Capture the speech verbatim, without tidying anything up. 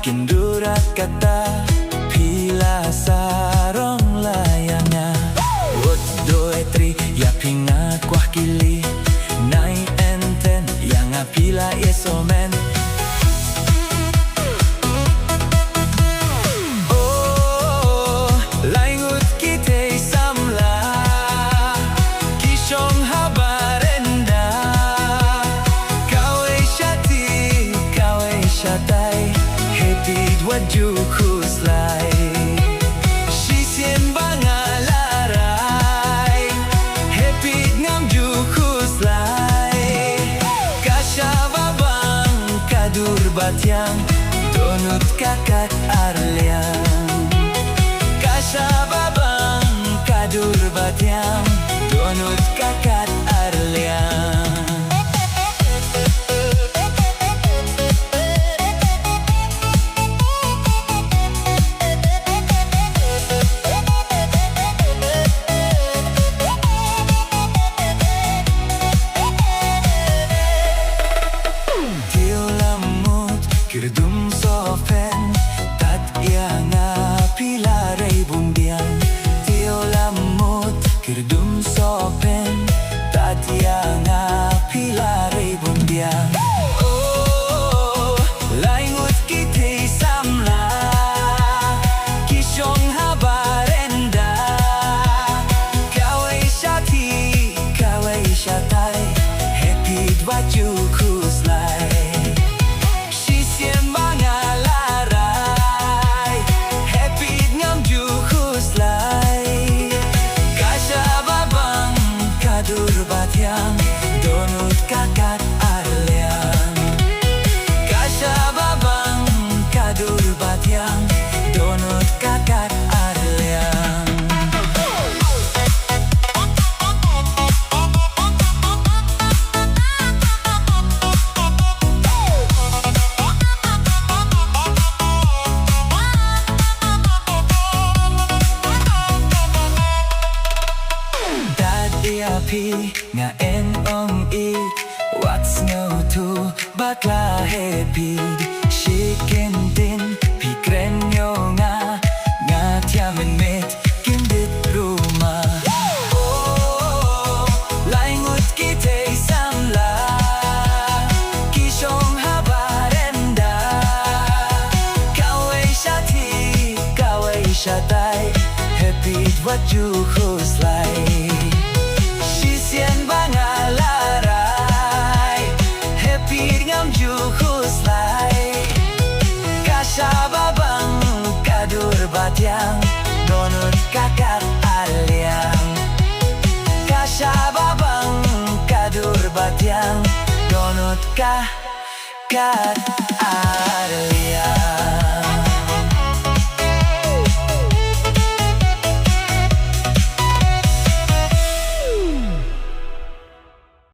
Kin durat kata, phi la sarong la ïa nga. Wot doi tri, ïa phi nga kwah kylli. Nai enten, ïa nga phi la ïa somen. Oh, lai ngut ki tei samla, ki shong ha barenda. Kawei sha ti, kawei sha tai, hei phi wat ju khuslai. Shisien ba nga la rai, hei phi ngam ju khuslai. Ka shaba bang ka dur ba thiang, dohnud ka kat ar liang. Ka shaba bang ka dur ba thiang, dohnud ka kat ar liang. Te u la mut kyrdum sohphet, tad ïa nga phi la rei bun biang. Te u la mut kyrdum sohphet, tad ïa nga phi la rei bun biang. Oh, lai ngut ki tei samla, ki shong ha barenda. Kawei sha ti, kawei sha tai, hei phi wat ju khuslai. Shisien ba nga la rai, hei phi ngam ju khuslai. Ka shaba bang ka dur ba thiang, dohnud ka kat ar liang. Ka shaba bang ka dur ba thiang, dohnud ka kat ar liang. Tad ïa phi nga en ong i, wat sngewthuh bakla hei phi. Shi kyntien phi kren ïa nga, nga thiah mynmiet kyndit ruma. Oh, lai ngut ki tei samla, ki shong ha barenda. Kawei sha ti, kawei sha tai, hei phi wat ju khuslai. Shisien ba nga la rai, hei phi ngam ju khuslai. Ka shaba bang ka dur ba thiang, dohnud ka kat ar liang. Ka shaba bang ka dur ba thiang, dohnud ka kat ar liang.